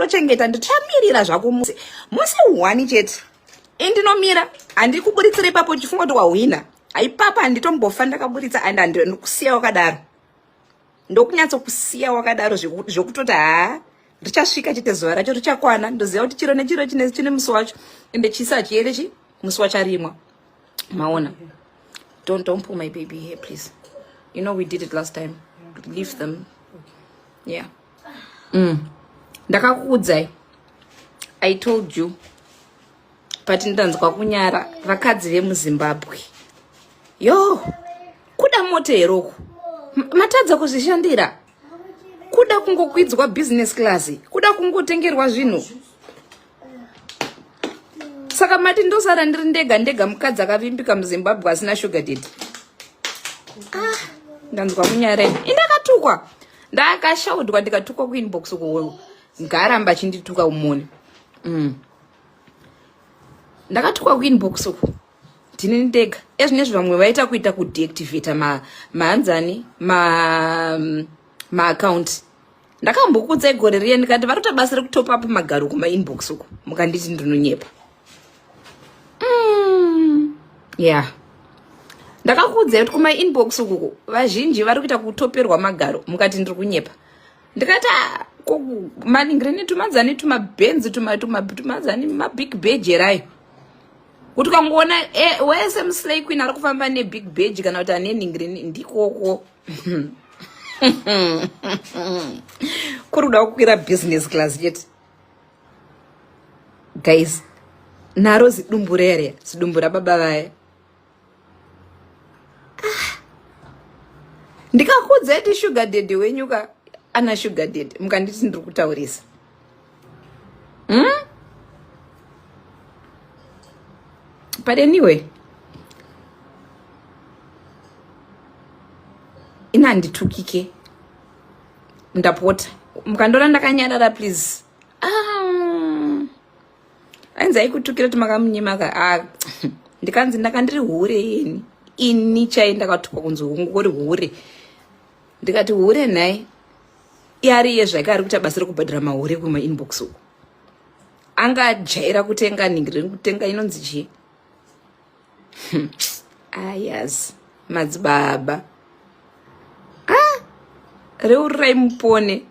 Tochengeta ndichamirira zvako musi musi one chete indinomira handikuburitsire ipapo uchifunga kuti wahwina haipapa handitombofa ndakaburitsa and handikusiya wakadaro ndokunyatsokusiya wakadaro zvekutoti haa richasvika chete zuva racho richakwana ndoziva kuti chiro nechiro chine chine musi wacho ende chisi hachiere chi musi wacharimwa maona don't, don't pull my baby here please you know we did it last time leave them yeah Ndakakuudzai, I told you, but ndanzwa kunyara vakadzi vemuZimbabwe. Yo, kuda mota here uku? Matadza kuzvishandira, kuda kungokwidzwa business class, kuda kungotengerwa zvinhu. Saka mati ndosara ndiri ndega ndega mukadzi akavimbika muZimbabwe asina sugar daddy. Ah, ndanzwa kunyara ini. Indakatukwa. Ndakashaudwa ndikatukwa kuinbox uko ngaramba achindituka umone. Ndakatukwa kuinbox uko. Ndini ndega. Ezvinezvi vamwe vaita kuita kudeactivate ma mahanzani ma ma account. Ndakambokuudzai gore riye ndikati vari kuita basa rekutop up magaro kumainbox uko mukanditi ndinonyepa. Yeah. Ndakakuudzai kuti kumainbox ukuku vazhinji vari kuita kutoperwa magaro mukati ndiri kunyepa. Ndikati maningireni tumadzani tumabhenzi tumadzani mabig badge erayo. Kuti ukangoona wese muslay queen ari kufamba nebig badge kana kuti ane ningireni ndikoko. Kuri kuda kukwira business class chete. Guys, naro zidumbu rere, zidumbu rababa vaya. Ah. Ndikakuudzai kuti sugar daddy wenyu ka ana sugar daddy mukanditi ndiri kutaurisa. But anyway, ina handitukike, ndapota mukandona ndakanyarara please. Ainzi aikutukira kuti makamunyima ka. Ndikanzi ndakandiri hure ini. Ini chai ndakatukwa kunzi ungori hure. Ndikati hure nhai. Iye ari iye zvake ari kuita basa rekubhadhara mahure kuma inbox uko. Anga ajaira kutenga ningiri kutenga inonzi chii? Ayas, madzibaba. Reurirai mupone.